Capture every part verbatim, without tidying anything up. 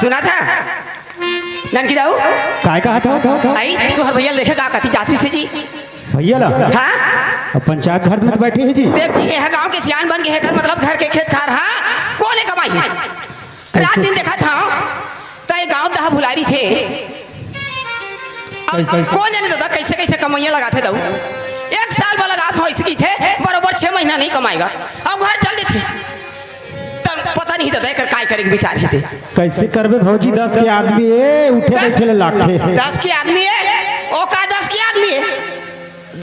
सुना था ननकी दाऊ? काय कहा था? आई, तुहर भैया ल देखे का कति जाती से जी। भैया ला? हाँ? अब पंचायत घर में तो बैठे ही जी। देख जी, ये गांव के सियान बन के, एकर मतलब घर के खेत खार, हाँ, कोने कमाई? रात दिन देखत हंव, त ये गांव दहा भुलारी थे। अब, कैसे? अब कोन जाने दादा, कैसे कैसे कमइया लगाथे दाऊ। एक साल बर लगात हंव, अइसे कहिथे, बरोबर छह महीना नहीं कमाएगा, अब घर चल देथे। तब पता नहीं दादा, एकर काय करे के विचार हे ते। कैसे करबे भौजी, दस के आदमी ए, उठे दस, बैठे ले लागथे। दस के आदमी ए, ओ का दस के आदमी ए?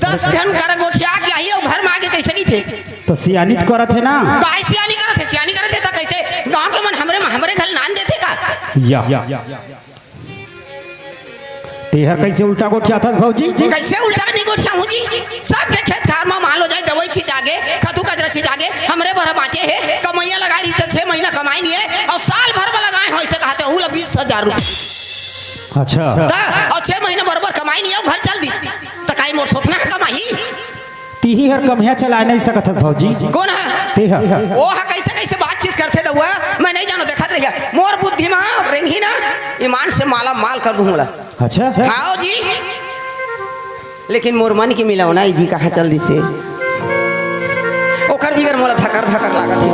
दस झन करा गोठिया के आही अउ घर में आके कैसे कहिथे? तो सियानी तो करत हे ना। काय सियानी करत हे? सियानी करत हे तो कैसे? गांव के मन हमरे, हमरे घर नान देथे का? या। तेहा कैसे उल्टा गोठियाथस भौजी? कैसे उल्टा नहीं गोठियाहूं जी? सबके खेत खार में मान लो जाए दवाई छिंचागे, खातू कचरा छिंचागे, हमरे बर बांचे हे, कमइया लगाए रहिस त छह महीना कमाई नहीं हे, अउ साल भर में लगाए हों, अइसे कहत हे, उला बीस हजार रुपया। अच्छा। त, अउ छह महीना बरोबर कमाई नहीं हे, घर चल दिस। त काई मोर थोथना ह कमाही? तिही हर कमइया चलाए नहीं सकत हस भौजी। कोन ह? तेहा। ओ ह कैसे कैसे बातचीत करथे दउआ, मैं नहीं जानों, देखत रहिया। मोर बुद्धि म रेंगही ना, ईमान से माला माल कर दूं ओला। अच्छा। हाव जी। लेकिन मोर मन के मिलौना ए जी कहाँ चल दिसे? ओकर बिगर मोला धकर धकर लागत हे।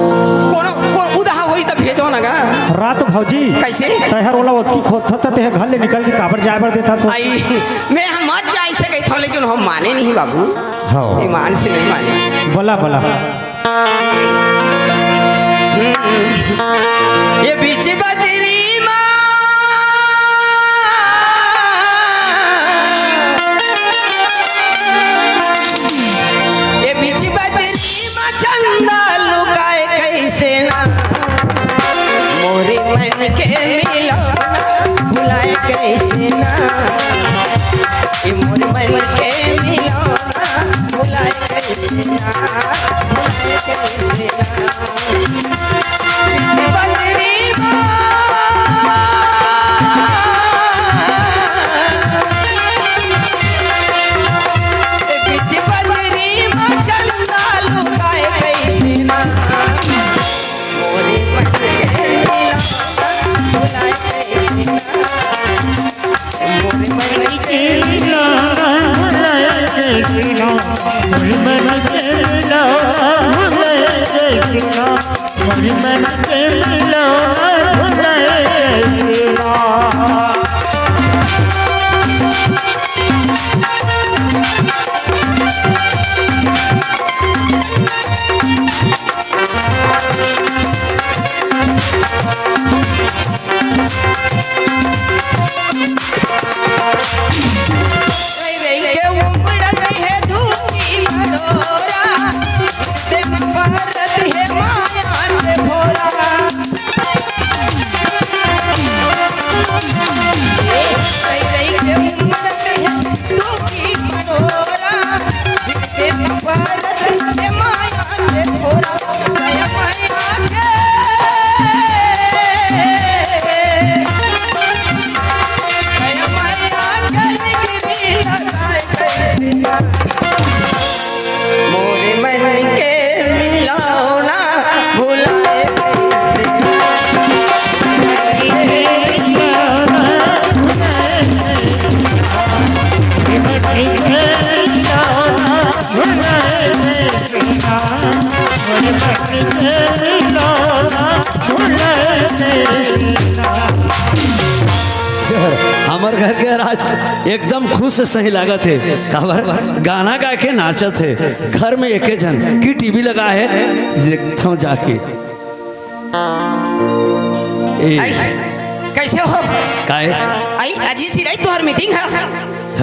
कोनो, को उदहा होई त भेजो ना गा। रात भौजी। कैसे? तैहर ओला ओतकी खोदथस त तेह घर ले निकल के काबर जाए बर देथस? आई, मैं हम मत जाए से कहिथंव, लेकिन हम माने नहीं बाबू। हाँ। ईमान से नहीं माने। बोला, बोला। हम्म। ये बीच बदरी मा, ये बीच बदरी मा चंदा लुकाए कैसे ना, मोरे मन के मिलौना भुलाए कैसे ना, ये मोरे मन के मिलौना भुलाए कैसे ना, भुलाए कैसे ना। बदरी मा, बीच बदरी मा चंदा लुकाए कैसे ना, मोरे मन के मिलौना भुलाए कैसे ना। मोरे मन के मिलौना भुलाए कैसे। हमर घर के आज एकदम खुश सही लागत हे, काबर गाना गा के नाचत हे। घर में एके झन कि टीवी लगा हे, देखथंव जाके। ए। आई, कैसे हो? काहे? आई, अजीत सिंह, तुहर मीटिंग हे।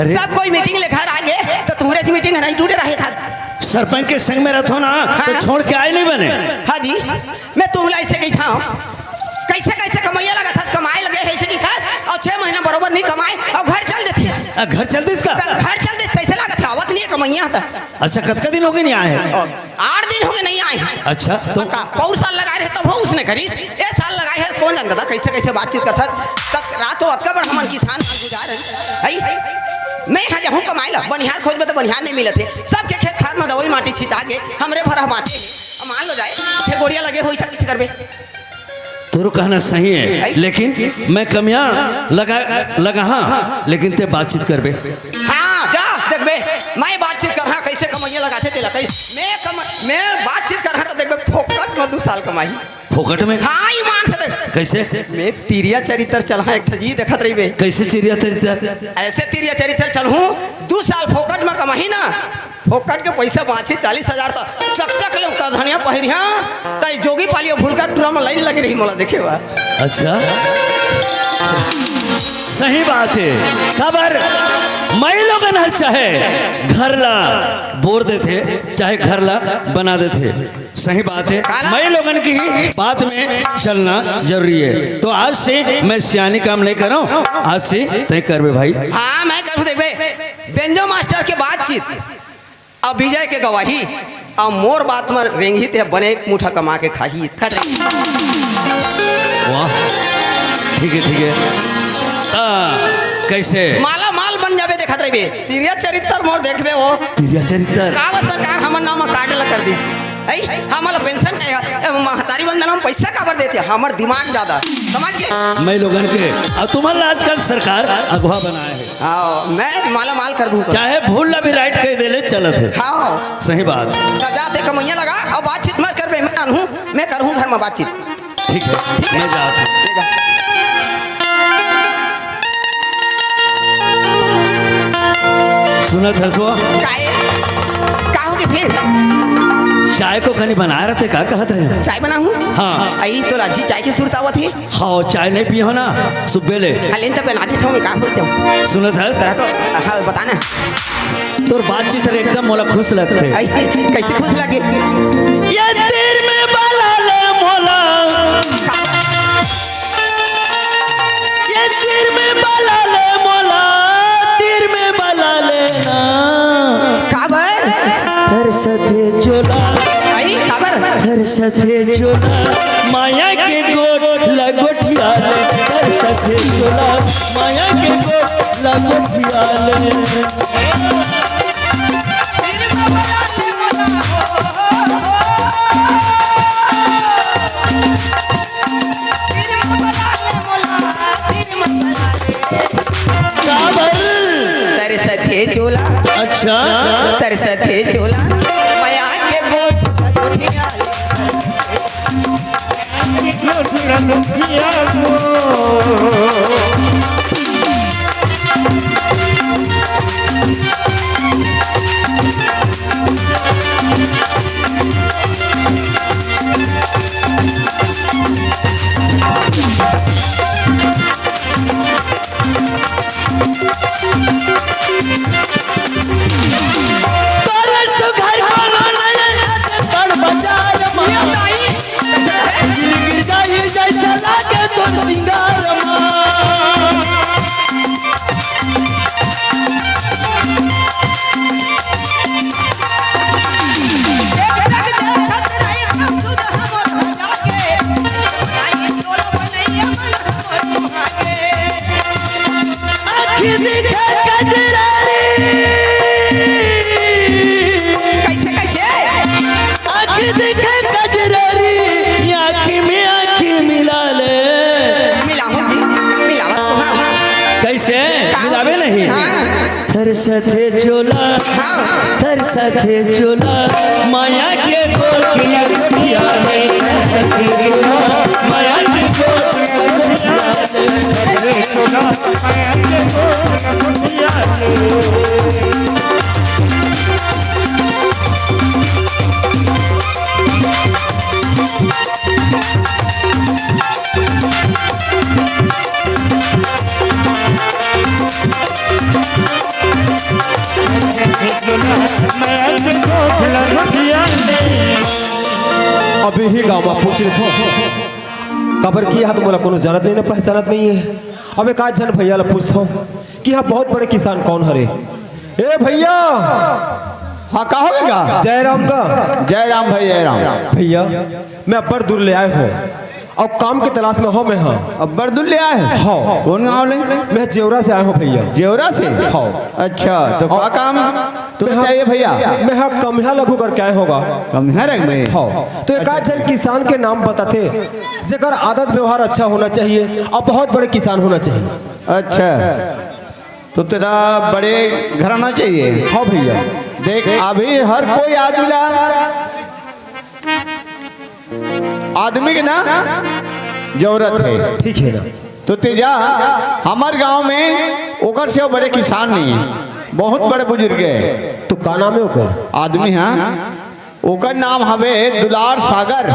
अरे। सब कोई मीटिंग ले घर आ गे, त तुहरे से मीटिंग नहीं टूटे रहे खात। सरपंच के संग में रहिथंव ना, त हाँ। छोड़ के आए नहीं बने। हाँ जी, मैं तुमला अइसे कहिथंव, कैसे कैसे कमइया लगत हस, कमाए लगे हे अइसे कहिथस, अउ छह महीना बरोबर नहीं कमाए, अउ घर चल देथे। आ, घर चल दिस का? त घर चल देथे, अइसे लागत हे, आवत नहीं हे कमइया त। अच्छा, कतका दिन हो गे नहीं आए हे? अउ आठ दिन हो गे नहीं आए हे। अच्छा, त का पउर साल लगाए रहे तभो उसने करिस, ए साल लगाए हे, कोन जानत हे कैसे कैसे बातचीत करथस। त रात हो अतका बड़ हमन किसान मन गुजार हे, हई? मैं इहाँ जाहूँ कमाए ला, बनिहार खोजबे त बनिहार नहीं मिलत हे, सबके खेत खार में दवाई माटी छिंचा गे, हमरे भर ह बांचे हे। अब मान लो जाए, छे गोड़िया लगे होही त कइसे करबे? तोरो कहना सही है, लेकिन मैं कमइया लगा, लगा हाँ, लेकिन ते बातचीत करबे। हाँ, जा, देखबे, मैं बातचीत कर, हाँ, कैसे कमइया लगाथे तेला, कैसे? मैं कम-, मैं बातचीत कर, हाँ, तो देखबे, फोकट में दू साल कमाही। फोकट में? हाँ, ईमान से देख। कैसे? मैं तिरिया चरित्र चल, हाँ, एक ठो जी देखत रहिबे। कैसे तिरिया चरित्र? ऐसे तिरिया चरित्र चल हूँ, दू साल फोकट में कमाही ना, फोकट के पैसा बाँची चालीस हजार त चकचक ले उतर धनिया पहिरिया, त जोगी पालियो भुलका टूरा में लाइन लगे रही मोला देखे बर। अच्छा, सही बात है। काबर माई लोगन हर चाहे घर ला बोर देथे, चाहे घर ला बना देथे। सही बात है, काला? माई लोगन की बात में चलना जरूरी है। तो आज से मैं सियानी काम नहीं कर रहा हूँ, आज से तय करबे भाई। हाँ, मैं करूँ, देखबे, बेंजो मास्टर के बातचीत। अब विजय के गवाही, अब मोर बात म रेंगही ते बने एक मुठा कमा के खाही। खतरे। वाह, ठीक है, ठीक है। आ, कैसे? माला माल बन जाबे, देखत रहिबे। तिरिया चरित्र मोर देखबे हो। तिरिया चरित्र? का बा सरकार, हमर नाम म काटे ला कर दिस। ऐ, हमन ला पेंशन के, ए, महतारी वंदना म पैसा काबर देथे? हमर दिमाग ज्यादा, समझ गए? मैं लोगन के, अउ तुमन ला आजकल सरकार अगवा बनाए है। हाँ, मैं माला माल कर दूँ तो। चाहे भूल ला भी राइट कह दे ले, चलत है। हाँ। सही बात। त जा ते कमइया लगा, अब बातचीत मत करबे, मैं जानहूँ, मैं करहूँ घर में बातचीत। ठीक है, ठीक है। मैं जात हूँ। ले जा। सुनत हस वो? काय? का होगे फिर? चाय को कनी बनाए रहते, का कहत रहे? चाय बनाहूँ? हाँ। अई तो राजी चाय के सुरत आवत हे। हाँ, चाय नहीं पिए हो ना, सुबह ले। हलेन तो बना देत हूँ, मैं का होत हूँ। सुनत हस? तोरा तो, हाँ, बता ना। तोर बातचीत हर एकदम मोला खुश लगथे। आई, कैसे खुश लगे? ये तीर में बला ले मोला। ये तीर में बला ले मोला, तीर में बला लेना। काबर? थरसथे चोला। आई, काबर? थरसथे चोला, माया के गोठ लगोठिया ले। थरसथे चोला, माया के गोठ लगोठिया ले। काबर? तरसथे चोला। अच्छा। तरसथे चोला। मया के गोठ गोठिया। कलश भर कोनो नयन बड़ बाजार मा। गिर गिर जाई जैसे लागे तोर सिंगार मा। आँखी दिखे कजरारी। कैसे, कैसे? आँखी दिखे कजरारी, आँखी में आँखी मिला ले। मिलाहूँ जी, मिलावत तो हँव। कैसे? का मिलाबे होही? नहीं? हाँ। थरसथे चोला, हाँ। थरसथे चोला, माया के गोठ लगोठिया ले। थरसथे चोला, माया के गोठ लगोठिया ले। अब इही गाँव मा पूछ लेथों, काबर कि इहाँ तो मोला कोनो जानत नहीं, ना पहचानत नहीं है। अब एक आध झन भैया ला पूछथों कि इहाँ बहुत बड़े किसान कौन हरे? ए भैया, हाँ, का होगे गा? जयराम गा। जयराम भाई, जयराम। भैया, मैं अब्बड़ दूर ले आए हँव, अउ काम के तलाश में हों मैं हा। अब्बड़ दूर ले आए हस? हाँ। कोन गाँव ले? मैं जेवरा से आए हों भैया। जेवरा से? हाँ। अच्छा, तो का काम तुला चाहिए भैया? मैं हा कमिहा लगहूँ करके आए हों गा। कमिहा रख बे? हाँ। तो एक आध झन किसान के नाम बताते, जेकर आदत व्यवहार अच्छा होना चाहिए अउ बहुत बड़े किसान होना चाहिए। अच्छा, तो तेला बड़े घराना चाहिए। हाँ भैया। देख, अभी हर कोई आदमी ला, आदमी के ना जरूरत हे। ठीक हे ना। तो तें जा, हमर गांव में ओकर से बड़े किसान नहीं हे, बहुत बड़े बुजुर्ग हे। तो का नाम हे ओकर? आदमी, हाँ, ओकर नाम हवे दुलार सागर।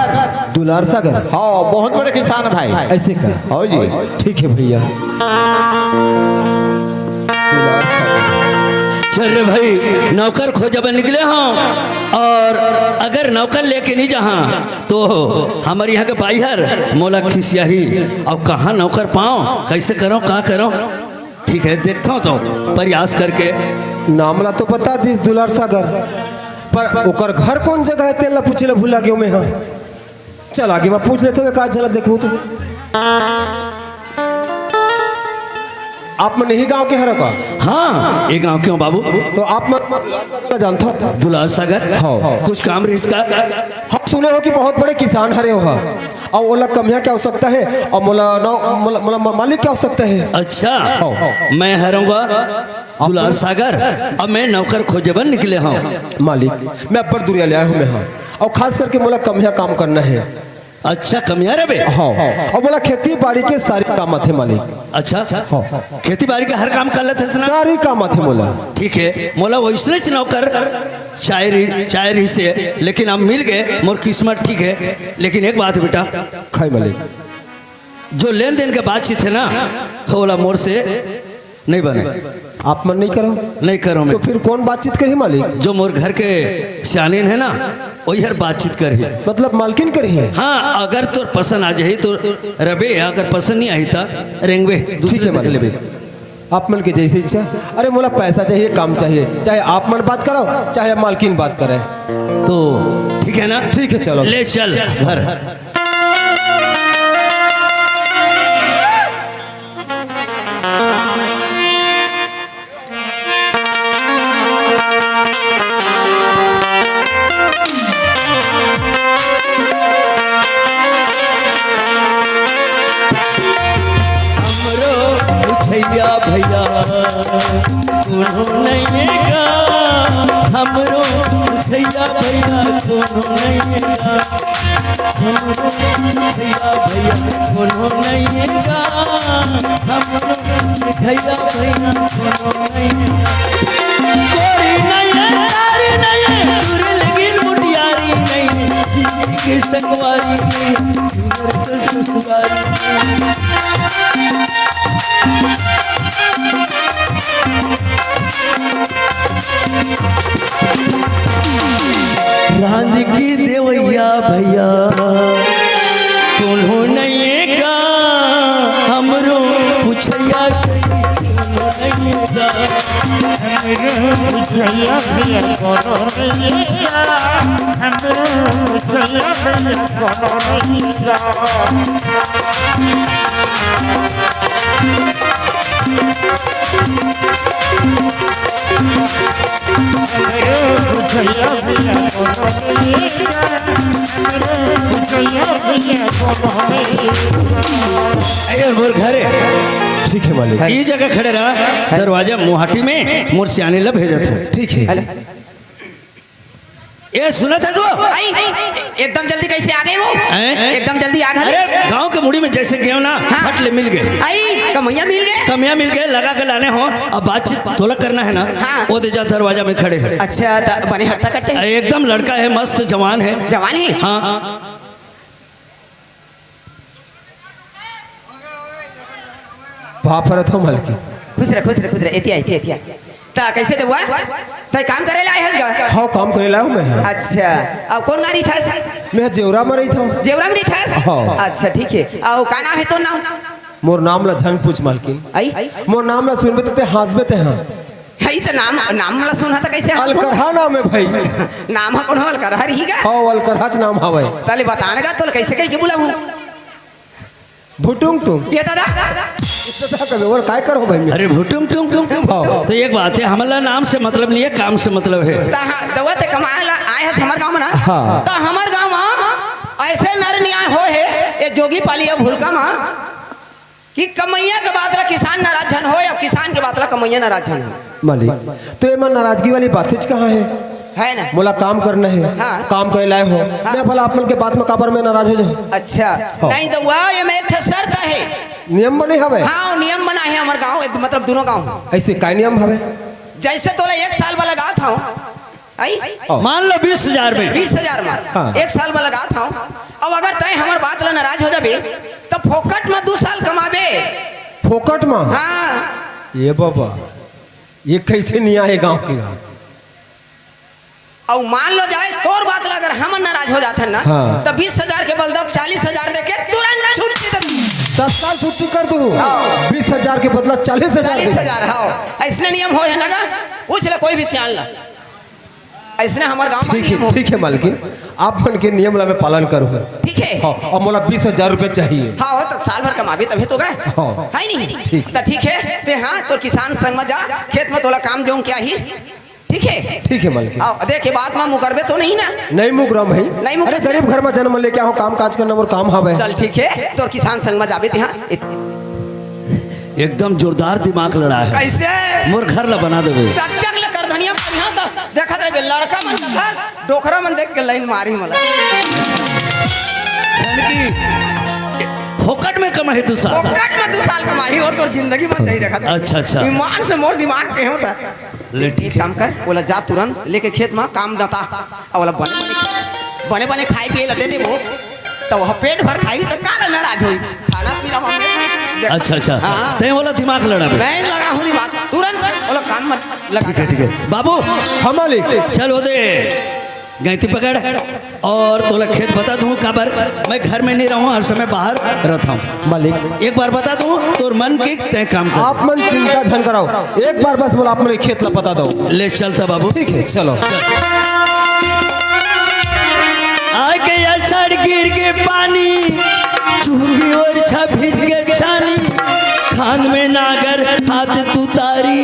दुलार सागर? हाँ, बहुत बड़े किसान भाई। ऐसे का? हाँ जी। ठीक हे भैया। दुलार सागर। चल रे भाई, नौकर खोजे बर निकले हों, अउ अगर नौकर लेके नहीं जाहूँ तो हमर इहाँ के बाई हर मोला खिसियाही। अउ कहाँ नौकर पाओं, कइसे करों, का करों? ठीक हे, देखथों तो प्रयास करके। नाम ला तो बता दिस दुलार सागर, पर ओकर घर कोन जगह हे तेला पूछे ला भुला गेंव मैं हा। चल आगे मैं पूछ लेथों, एक आध झन ला देखहूँ तो। आप मन इही गांव के हरव का? हाँ, ये गांव के हों बाबू। तो आप मन जानथव? दुलार सागर? हाँ। कुछ काम रहिस का? हम सुने हों कि बहुत बड़े किसान हरे हो हा। अउ ओला कमिहा के आवश्यकता हे, अउ मोला नौ-, मोला, मोला मा-, मालिक के आवश्यकता हे। अच्छा, हाँ। मैं हरंव गा दुलार सागर, अउ मैं नौकर खोजे बर निकले हों। मालिक, मैं अब्बड़ दुरिहा ले आए हों मैं हा, अउ खास करके मोला कमिहा काम करना हे। अच्छा, कमिहा रे बे? हाँ, अउ मोला खेती बाड़ी के सारी काम आथे मालिक। अच्छा, हाँ। खेती बाड़ी के हर काम कर लेथस ना? सारी काम आथे मोला। ठीक हे, मोला वइसनेच नौकर चाहे रहिस, लेकिन अब मिल गे, मोर किस्मत ठीक हे। लेकिन एक बात हे बेटा, खाई मालिक, जो लेन देन के बातचीत हे ना, ओला मोर से नहीं बने। आप मन नहीं करव? नहीं करंव मैं। तो फिर कोन बातचीत करही मालिक? जो मोर घर के सियानिन हे ना, वही हर बातचीत करही। मतलब मालकिन करही? हाँ, अगर तोर पसंद आ जाही तो रबे, अगर पसंद नहीं आही त रेंगबे, दूसरे ठीक हे देख मालिक। लेबे। आप मन के जैसे इच्छा। अरे मोला पैसा चाहिए, काम चाहिए, चाहे आप मन बात करव, चाहे मालकिन बात करे। तो ठीक हे ना? ठीक हे, चलो। ले चल घर। हमरो मुखिया भैया कोनो नइये गा, हमरो मुखिया भैया कोनो नइये गा, हमरो मुखिया भैया कोनो नइये गा, हमरो मुखिया भैया कोनो नइये गा। कोई नइये, तारी नइये, तुरल गिल मुटियारी नइये, जिंदगी के संगवारी नइये, तुरल ससुरारी नइये। रांध के देवैया भैया कोनो नइये गा, हमरो पुछैया सही कोनो नइये गा। हमरो पुछैया भैया कोनो नइये गा, हमरो पुछैया भैया कोनो नइये गा। अरे मोर घर हे। ठीक हे मालिक। ई जगह खड़े रहा, दरवाजा मुहाटी में मोर सियानी ला भेजत हे। ठीक हे। हेलो। ए, सुनत हस वो? आई, एकदम जल्दी कइसे आ गे वो? हैं? एकदम जल्दी आ गे। अरे, गांव के मुड़ी में जइसे गेंव ना, हाँ। फट ले मिल गे। आई, कमइया मिल गे? कमइया मिल गे, लगा के लाने हों। अब बातचीत तोला करना हे ना? हाँ। ओ दे जा दरवाजा में खड़े हे। अच्छा, त बने हट्टा कट्टे? एकदम लड़का हे, मस्त जवान हे। जवान हे? हाँ। बाप रे, तो मलकी। खुश रह, खुश रह, खुश रह। एती आ, एती आ, एती आ। त कइसे देवा? तैं काम करे ला आए हस गा? हाँ, काम करे ला आए हों मैं हा। अच्छा, अब कोन गाँव रहिथस? मैं जेवरा में रहिथों। जेवरा में रहिथस? हाँ। अच्छा, ठीक हे। अउ का नाम हे तोर नाम? मोर नाम ला झन पूछ मलकिन। आई? मोर नाम ला सुनबे त तैं हाँसबे तैं हा। हई त नाम, नाम ला सुनहूँ त कइसे हाँसहूँ? अलकरहा नाम हे भाई। नाम ह कोनो अलकरहा रही गा? हाँ, अलकरहाच नाम हवय। तले बता न गा, तोला कइसे कहिके बुलाहूँ? भुटुंग टुंग। ये दादा। दादा कबे और काय करो भाई? अरे भुटुंग टुंग टुंग टुंग। हाँ। तो एक बात है, हमला नाम से मतलब नहीं है, काम से मतलब है। ता हाँ, दवा ते कमाए ला आए हस हमर गांव में ना। हाँ। ता हमर गांव में ऐसे नर न्याय हो है, ये जोगी पाली या भूलका में, कि कमैया के बात ला किसान नाराज झन हो, या किसान के बात ला कमैया नाराज झन हो। मालिक, तो एमा नाराजगी वाली बात हिच कहाँ है? है ना? मोला काम करना है, हाँ। काम करे लाए हो, हाँ। मैं भला आप मन के बात में काबर मैं नाराज हो जाऊँ? अच्छा, हाँ। नहीं तो वाह, ये मैं एक ठे शर्त है। नियम बने हवे? हाँ, नियम बना है हमारे गांव, मतलब दोनों गांव। ऐसे काय नियम हवे? जैसे तोला एक साल वाला गात हूँ, आई? हाँ। मान लो बीस हजार में। बीस हजार में। हाँ। एक साल वाला गात हूँ। अब अगर तय हमार बात ला नाराज हो जाबे, तो फोकट में दो साल कमाबे। फोकट में? हाँ। ये बाबा, ये कैसे नहीं आए गांव के? अउ मान लो जाए, तोर बात ला अगर हमन नाराज हो जाथन ना, हाँ। तो बीस हजार के बदला चालीस हजार देके तुरंत छुट्टी दे दू। तत्काल छुट्टी कर दू। हाँ। बीस हजार के बदला चालीस हजार दे दू। चालीस हजार, हाँ। ऐसने नियम हो है ना गा? पूछ ले कोई भी सियान ला। ऐसने हमर गांव में ठीक नियम है, हो। ठीक है मालकिन, आप मन के नियम ला मैं पालन करूंगा। ठीक है। हाँ, अब मोला बीस हजार रुपये चाहिए। हाँ, हो तो साल भर कमाबे तभे तो गए। हाँ। है नहीं? ठीक। तो ठीक है, ते हाँ, तो किसान संग में जा, खेत में तोला काम जोंग क्या ही। ठीक है? ठीक है मालकिन। आओ, देख, ये बात में मुकरबे तो नहीं ना? नहीं मुकरम भाई। नहीं मुकर- अरे, गरीब घर में जन्म लेके आओ, काम काज करना मोर काम हवे। चल, ठीक है, तोर किसान संग में जाबे ते, हाँ? एकदम जोरदार दिमाग लड़ा है। कैसे? मोर घर ला बना देबे। चकचक ले कर धनिया बढ़िया तो देखत रहे, लड़का मन देखत, डोकरा मन देख के लाइन मारी मला। यानी कि फोकट में कमाही दू साल। फोकट में दू साल कमाही हो, तोर जिंदगी भर नहीं देखत। अच्छा, अच्छा। ईमान से मोर दिमाग के हो ता। ले, ठीक एक है। काम कर, ओला जा तुरंत लेके खेत में काम दता, अउ ओला बने बने, बने बने खाए पिए ला दे देबो, तो वह पेट भर खाई तो काला नाराज होई। खाना पीना हम देख अच्छा, अच्छा। हाँ। तैं ओला दिमाग लड़ा बे। मैं लड़ा हूँ दिमाग, तुरंत ओला काम मत लगा ठीक है, कर। ठीक है। बाबू। हाँ, मालिक। चल, वो दे। गैंती पकड़। और तोला खेत बता दूं, काबर मैं घर में नहीं रहूं, हर समय बाहर रहता हूं। मालिक। एक बार बता दूं, तोर मन की तय काम कर। आप मन चिंता झन कराओ, एक बार बस मोला आप मन खेत ला बता दो। ले चलता बाबू। ठीक है, चलो। आके अषाढ़ गिर के पानी, चूंगी और छा भीज के छानी, खान में नागर हाथ तू तारी।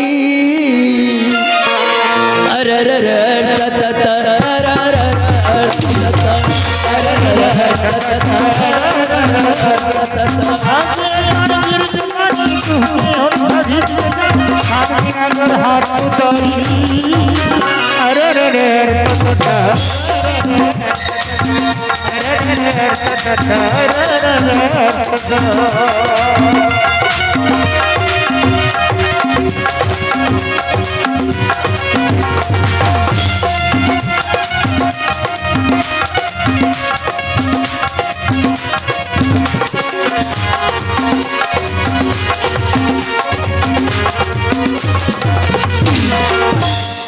अरे रे रे, त त त, अरे रे रे, त त त, अरे रे रे, त त त, अरे रे रे, त त त। अरे रे रे, त त त।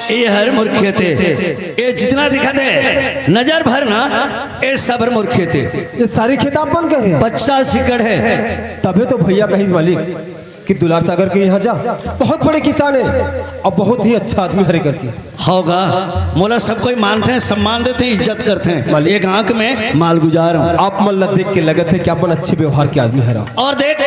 ये हर मोर खेत हे, ये जितना दिखत हे नजर भर ना, ये सब हर मोर खेत हे। ये सारी खेत आप मन के हे? पचास एकड़ हे। तभे तो भैया कहिस मालिक कि दुलार सागर के यहाँ जा, बहुत बड़े किसान हे अउ बहुत ही अच्छा आदमी हरे करके। होगा, मोला सब कोई मानथे, सम्मान देथे, इज्जत करथे। मालिक। ये गांव के मैं मालगुजार हूँ। आप मन ला देख के लगत हे कि आप मन अच्छे व्यवहार के आदमी हरा। और देख,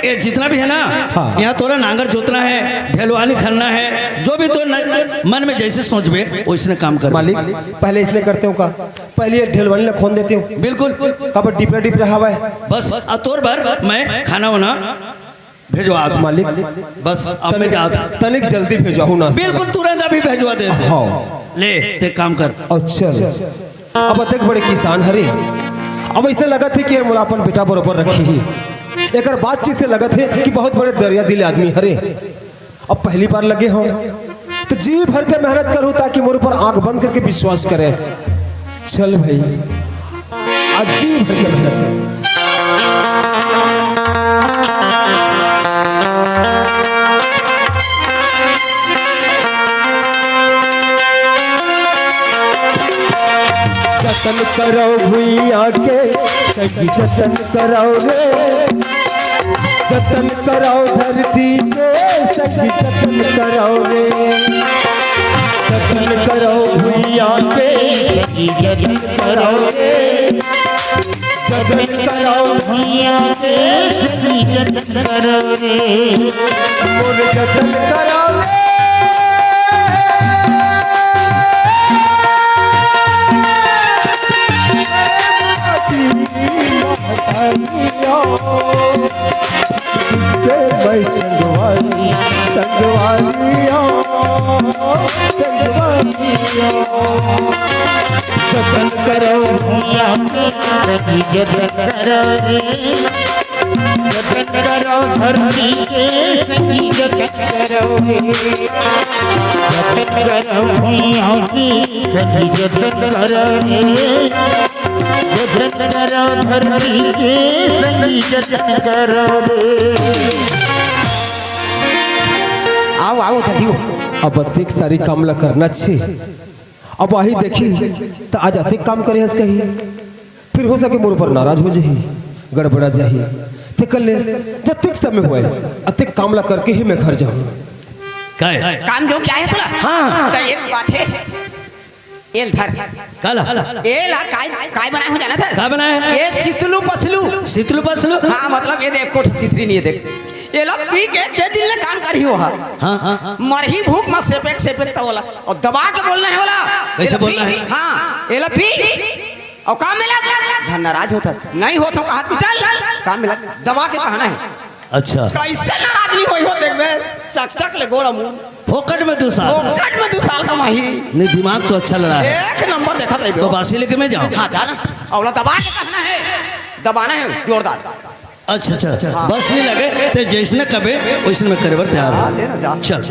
ये जितना भी हे ना, हाँ। यहाँ तोला नांगर जोतना हे, ढेलवानी खनना हे, जो भी तोर न-, मन में जैसे सोचबे, वैसने काम कर। मालिक, पहले इसने करते हो का? पहले ये ढेलवानी ला खोन देते हो। बिल्कुल। काबर डिपरा डिपरा हवा हे। बस, आ तोर बर मैं खाना वाना भेजवा दे। मालिक, बस, अब मैं तनिक, जात हूँ। तनिक जल्दी भेजवाहू ना। बिल्कुल, तुरंत अभी भेजवा देथे। हाँ। ले, ते काम कर। अच्छा। अब अतेक बड़े किसान हरे, अब ऐसे लगत हे कि ये मोला अपन बेटा बरोबर रखही। एकर बातचीत से लगत हे कि बहुत बड़े दरिया दिल आदमी हरे। अब पहली बार लगे हो, तो जी भर के मेहनत करूँ, ताकि मोर ऊपर आंख बंद करके विश्वास करे। चल भाई, आज जी भर के मेहनत कर। जतन करो भुइयां के, सही जतन करो रे। जतन करो धरती के, सही जतन करो रे। जतन करो भुइयां के, जतन करो रे, जतन करो भैया के, जतन करो रे। मोर जतन करो रे। के मैं संगवारी, संगवारी ओ, संगवारी ओ। जतन करो भैया के, जतन करो रे। जतन करो धरती के, जतन करो रे। जतन करो भैया के, जतन करो रे। जतन करो धरती के, जतन करो रे। आओ, आओ, जल्दी हो। अब अतेक सारी काम ला करना छे। अब आही देखी, त आज अतेक काम करे हस कही, फिर हो सके मोर ऊपर नाराज हो जाही, गड़बड़ा जाही। ते कर ले, जतेक समय होए, अतेक काम ला करके ही मैं घर जाहूँ। काय? काम जो क्या है सुना? हाँ। तो एक बात है, एल धर। काला? एला काय, काय बनाए हो जानत हस? का बनाए हे? ये सितलू पसलू। सितलू पसलू? हाँ, मतलब ये देख, कोठ सितरी नहीं है, देख। एला पी के के दिन ले काम करही हो हा। हाँ, हाँ, हाँ। मरही भूख म सेपेक सेपेक त ओला। अउ दबा के बोलना हे ओला। कैसे एला बोलना पी, हे? हाँ, एला पी। अउ काम में लग। धन नाराज होत हे। नहीं होत हो कहा तू चल। काम में लग। दबा के कहना हे। अच्छा। कैसे नाराज नहीं होई हो देखबे। चक चक ले गोड़ा मुंह। फोकट में दू साल। फोकट में दू साल कमाही। नहीं, दिमाग तो अच्छा लड़ा है। एक नंबर देखत रहिबे। तो बासी लेके मैं जाऊँ? हाँ, जा ना। अउ ओला दबा के कहना हे। दबाना हे, जोरदार। अच्छा, अच्छा। हाँ। बस नहीं लगे, ते जैसने कबे, वैसने मैं करे बर तैयार हूँ। हाँ, ले ना, जा। चल।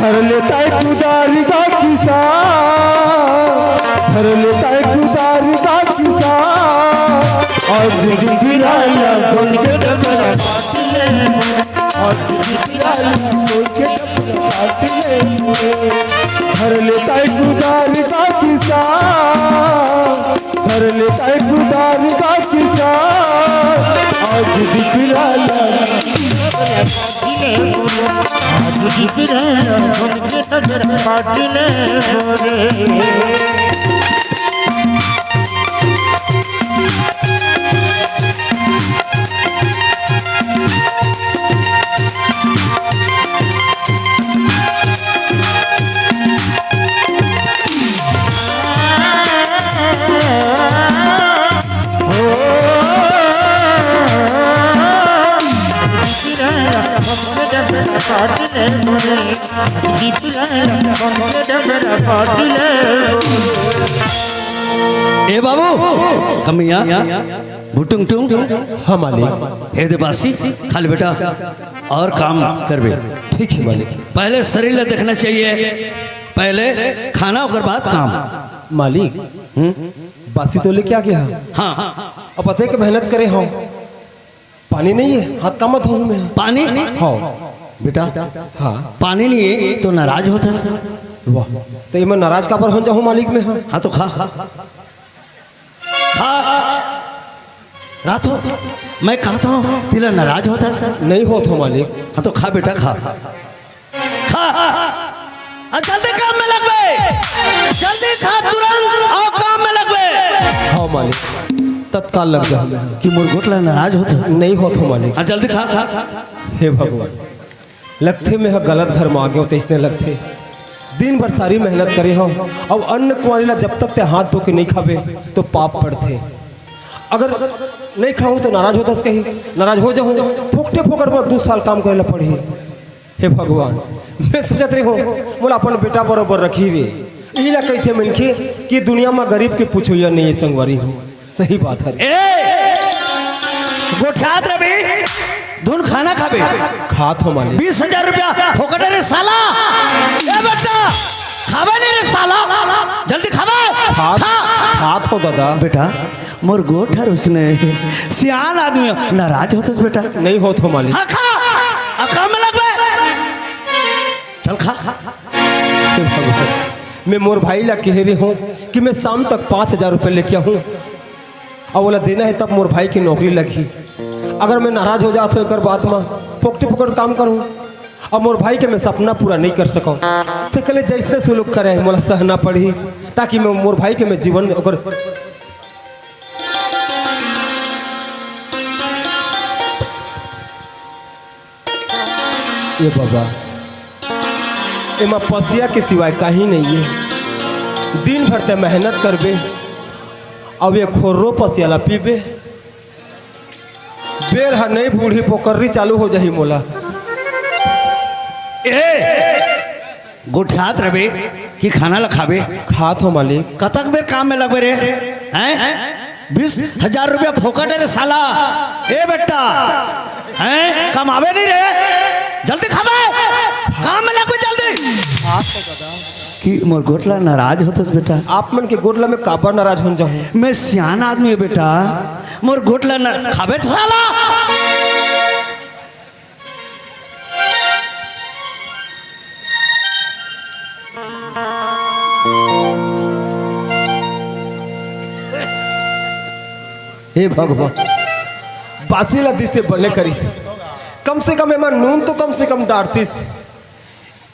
धर लेता है कुदारी का किसान, धर लेता है कुदारी का किसान। और जिंदगी राया सुन के डबरा काट ले, और जिंदगी राया सुन के डबरा काट ले। धर लेता है कुदारी का किसान, धर लेता है कुदारी का किसान। और जिंदगी राया ए बाबू, कमिया, भुटुंग टुंग। हाँ मालिक। हे दे बासी, खा ले बेटा, और काम करबे। ठीक है मालिक। पहले शरीर ला देखना चाहिए, पहले खाना, ओकर बाद काम। मालिक, हम्म? बासी तो लेके आ गया। हाँ। अब अतेक मेहनत करे हो, पानी नहीं है, हाथ कामा धोहूँ मैं। पानी? हाँ। बेटा, हाँ। पानी नहीं है तो नाराज होत हस। वाह, तो ये मैं नाराज काबर हो जाहूँ मालिक मैं? हाँ। हाँ तो खा, खा। रात हो, मैं कहत हूँ, तेला नाराज होत हस। नहीं होत हो मालिक। हाँ तो खा बेटा, खा। खा। आ जल्दी काम में लगबे। जल्दी खा, तुरंत अउ काम में लगबे। हाँ मालिक, तत्काल लग जा। कि मोर गोठ ला नाराज होत हस। नहीं होत हो मालिक। आ जल्दी खा, खा, खा। हे भगवान, लगथे मैं ह गलत घर म आ गेंव, तइसने लगथे। दिन भर सारी मेहनत करे हंव, अउ अन्न कुंवारी ला जब तक ते हाथ धो के नइ खाबे, तो पाप पड़थे। अगर नइ खाहूं, तो नाराज होथस कही, नाराज हो जाहूं, फोकटे फोकट मोला दू साल काम करे ला पड़ही। हे भगवान, मैं सोचत रेहेंव, मोला अपन बेटा बरोबर रखही रे। इही ला कहिथे मनखे कि दुनिया म गरीब के पुछोइया नइ हे संगवारी हो। सही बात हे। ए, गोठियात रबे, धुन खाना खाबे। खात हो मालिक। बीस हजार रुपया फोकट रे साला। ए बेटा, खाबे नहीं रे साला। जल्दी खाबे। खात, खा। खात हो दादा। बेटा, मोर गोठ हर उसने सियान आदमी नाराज होथस बेटा। नहीं होत हो मालिक। हाँ, खा। आ काम में लगबे। चल खा। हे भगवान। मैं मोर भाई ला कहे रहे हूँ कि मैं शाम तक पाँच हजार रुपये लेके आहूँ, अउ ओला देना हे, तब मोर भाई के नौकरी लगही। अगर मैं नाराज हो जात हूँ एकर बात म, फोकटे फोकट काम करहूँ, अउ मोर भाई के मैं सपना पूरा नहीं कर सकूँ, त कले जैसने सुलूक करे, मोला सहना पड़ही, ताकि मैं मोर भाई के मैं जीवन ओकर ए बाबा, एमा पसिया के सिवाय काही नहीं हे। दिन भर ते मेहनत करबे, अब ये खोर्रो पसिया ला पीबे, बेर ह नहीं बूढ़ी पोकर्री चालू हो जाही मोला। ए, गोठियात रबे कि खाना ला खाबे? खात हो मालिक। कतक बेर काम में लगबे रे? हैं? बीस हजार रुपया फोकट हे रे साला। ए बेटा, हैं? कमाबे नहीं रे? जल्दी खाबे, काम में लगबे जल्दी। कि मोर गोठ ला नाराज होतस बेटा? आप मन के गोठ ला मैं काबर नाराज होन जाहूँ? मैं सियान आदमी हूँ बेटा, मोर गोठ ला न खाबे साला। हे भगवान, बासी ला दिसे बने करिस, कम से कम एमा नून तो कम से कम डारतिस,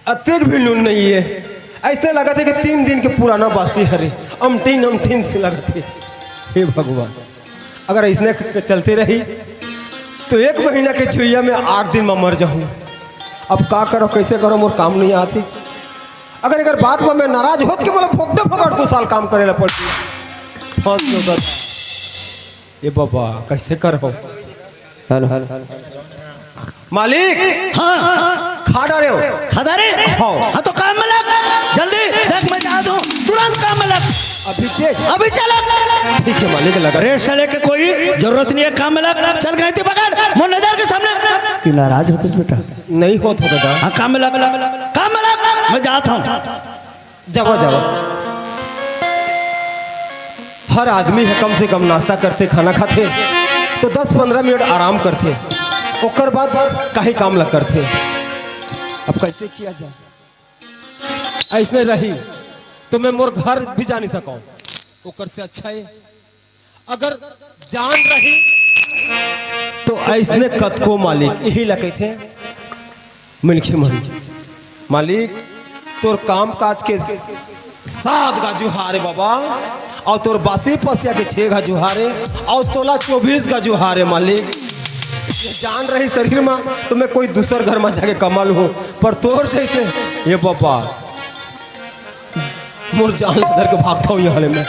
अतेक भी नून नहीं हे। ऐसने लगत हे कि तीन दिन के पुराना बासी हरे, अमटीन अमटीन से लगत हे। हे भगवान, अगर ऐसने क-, चलते रही तो एक महीना के छुइया में आठ दिन में मर जाहूँ। अब का करो, कैसे करो, मोर काम नहीं आती। अगर एकर बात में मैं नाराज होत के मोला फोकटे फोकट दो साल काम करे ला पड़ती। फंस लो दादा। ए बाबा, कैसे करो? Hello, hello, hello. मालिक। हाँ। खा डारे हो। खा डारे? हाँ। हाँ, तो काम में लग। जल्दी। देख, मैं जा दूँ। तुरंत काम में लग। अभी के? अभी चल। ठीक है मालिक, लगा। रेस्ट लेके कोई जरूरत नहीं है, काम में लग। चल, गैंती पकड़। मोर नजर के सामने। कि नाराज होतस बेटा? नहीं होत हो दादा। हाँ, काम में लग। काम में लग। मैं जात हूँ। जावा, जावा। हर आदमी ह कम से कम नाश्ता करथे, खाना खाथे, तो दस पंद्रह मिनट आराम करथे, ओकर बाद कहीं काम ला करथे। अब कैसे किया जाए? ऐसने रही तो मैं मोर घर भी जा नहीं सकूं। ओकर से अच्छा है अगर जान रही तो ऐसने कतको मालिक यही ला कहिथे। मनखे मन, मालिक, तोर काम काज के सात गा जुहार हे बाबा, अउ तोर बासी पसिया के छे गा जुहार हे, अउ तोला चौबीस गा जुहार हे मालिक। ये जान रही शरीर में तो मैं कोई दूसर घर में जाके कमा लूँ, पर तोर जैसे, ये बाबा, मोर जान ला धर के भागता हूँ यहाँ ले मैं।